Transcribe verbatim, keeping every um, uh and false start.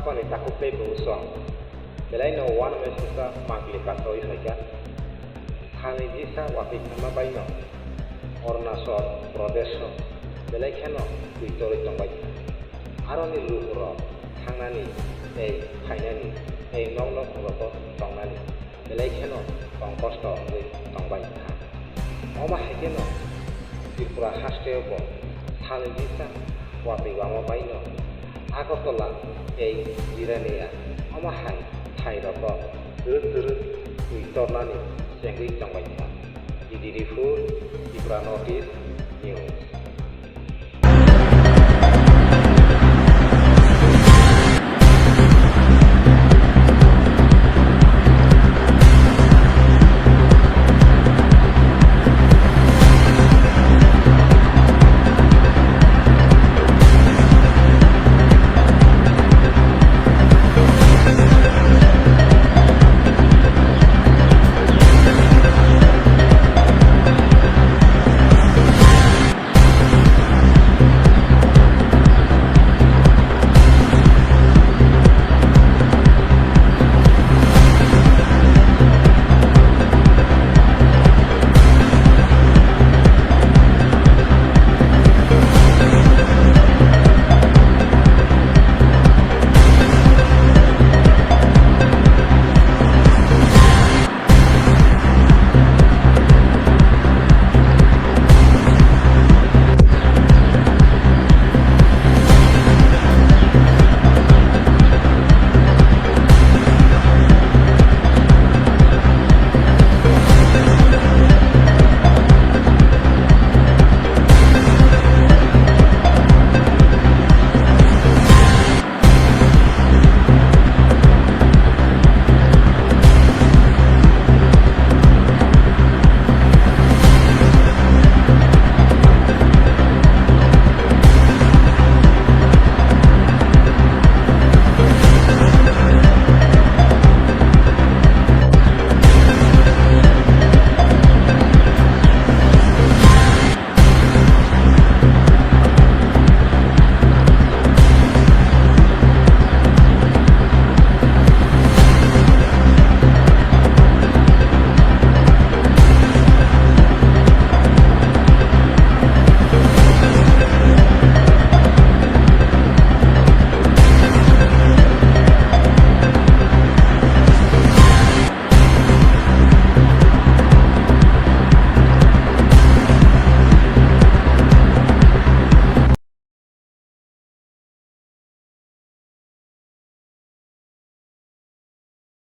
Ani takhuk tei bwsong belaino uanama sisa mangli kasaui phaikha. Salni jisa watwi khaima baino Arunachal Pradesho belai kheno twi torwi tongbai kha. Aroni lukurok thangnani tei phainani tei nok nok rogo tongnani belai kheno tong kosto wngwi tongbai kha. Omo hai kheno Tripura hasteo bo salni jisa watwi wama baino Agartala tei Jirania omo hai thai rogo twrwk twrwk twi tornani chengwi tongbai kha. Idi Rifur, Tripura North East News.